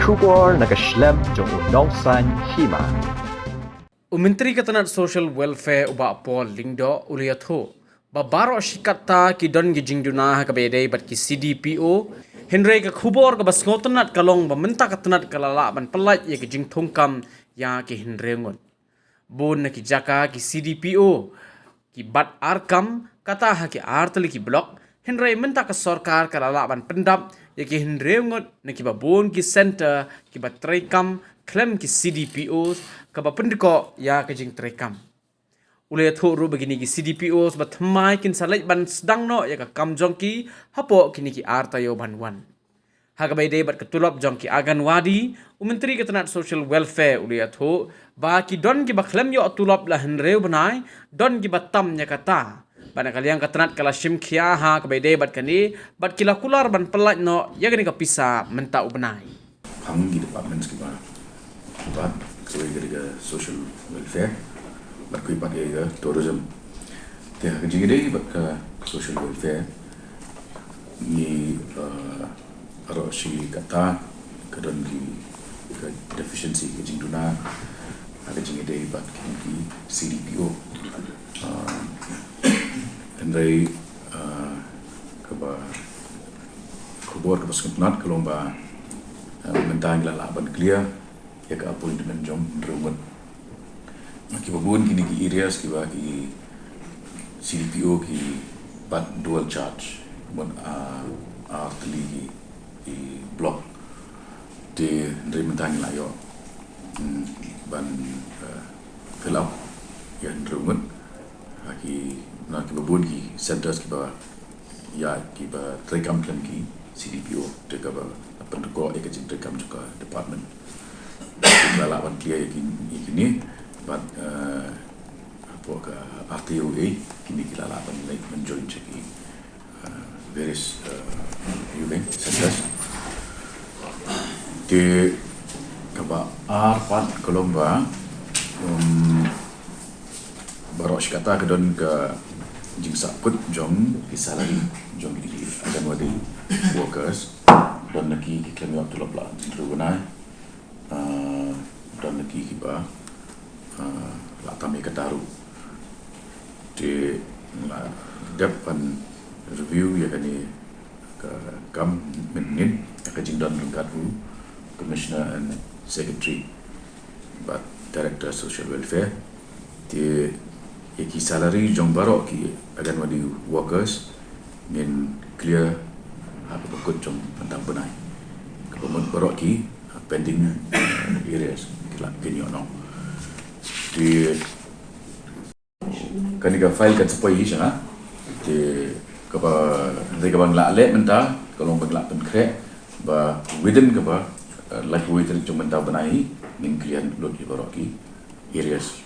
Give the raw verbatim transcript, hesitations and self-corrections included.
Khubor na ka shlem jong u nongsan hima. U Myntri ka tnat Social Welfare u Bah Paul Lyngdoh u la ïathuh ba baroh shi katta ki don ki jingduna ha kaba ïadei bad ki C D P O, hynrei ka khubor kaba sngewtynnat ka long ba mynta ka tnat ka la lah ban pyllait ïa ki jingthungkam ïa ki hynriew ngut. Bun na ki jaka ki C D P O ki bat ar kam, kata ha ki ar tylli ki block, hynrei mynta ka sorkar ka la lah ban pyndap ïa ki hynriew ngut na kiba bun ki center kiba treikam khlem ki C D P O, kaba pyndkoh ïa ka jingtreikam. U la ïathuh ruh ba kine ki C D P O ba thymmai kin sa leit ban sdang noh ïa ka kam jong ki hapoh kine ki ar taïew ban wan. Ha kaba ïadei bad ka tulop jong ki Anganwadi, u Myntri ka tnat Social Welfare u la ïathuh ba ki don kiba khlem ïoh tulop la hynriew bnai, don kiba tam ïa kata. Bad na ka liang ka tnat ka la shim khia ha kaba ïadei bad kane, bad ki la kular ban pyllait noh ïa kane ka pisa mynta u bnai. Phang ki departments kiba, bad kawei ka dei ka Social Welfare, bad kawei pat ka dei ka Tourism. Te ha ka jingïadei bad ka Social Welfare, ngi, uh, baroh shi katta ka don ki, ka deficiency, ka jingduna ha ka jingïadei bad ki, ki C D P O. Uh, hynrei, uh, kaba khubor kaba sngewtynnat ka long ba, uh, mynta ngi la lah ban clear ïa ka appointment jong hynriew ngut. Kiba bun kine ki areas kiba ki C D P O ki bat dual charge, mut, ah, ar tylli ki, ki block. Te hynrei mynta ngi la ïoh, mm, ban, eh, fill up ïa hynriew ngut. Ha ki, na kiba bun ki centers kiba ïa kiba treikam khlem ki C D P O, te kaba la pyndkoh ïa ka jingtreikam jong ka department. Ki la lah ban clear ïa ki, ïa kine, bad, eh, hapoh ka R T O A, kine ki la lah ban leit ban join sha ki, eh, various, eh, ïa u bad centers. Te kaba ar pat ka long ba, um, baroh shi katta ka don ka jingsahkut jong ki salary jong ki Anganwadi workers. Don na ki ki khlem ïoh tulop la hynriew bnai. Ah, don na ki kiba, ah, la tam ïa kata ruh. Te la dep ban review ïa kane ka kam mynnin, ïa ka jingdon ryngkat u Commissioner and Secretary bad Director Social Welfare. Te ïa ki salary jong baroh ki Anganwadi workers ngin clear ha kaba kut jong mynta u bnai. Kaba mut baroh ki, uh, pending, uh, arrears ki la kin ïoh noh. Te kane ka file kan sa poi hi sha nga. Te kaba, hynrei kaba ngi la leh mynta ka long ba ngi la pynkhreh ba within kaba, eh, laiphew wei tarik jong mynta u bnai hi ngin clear lut ïa baroh ki arrears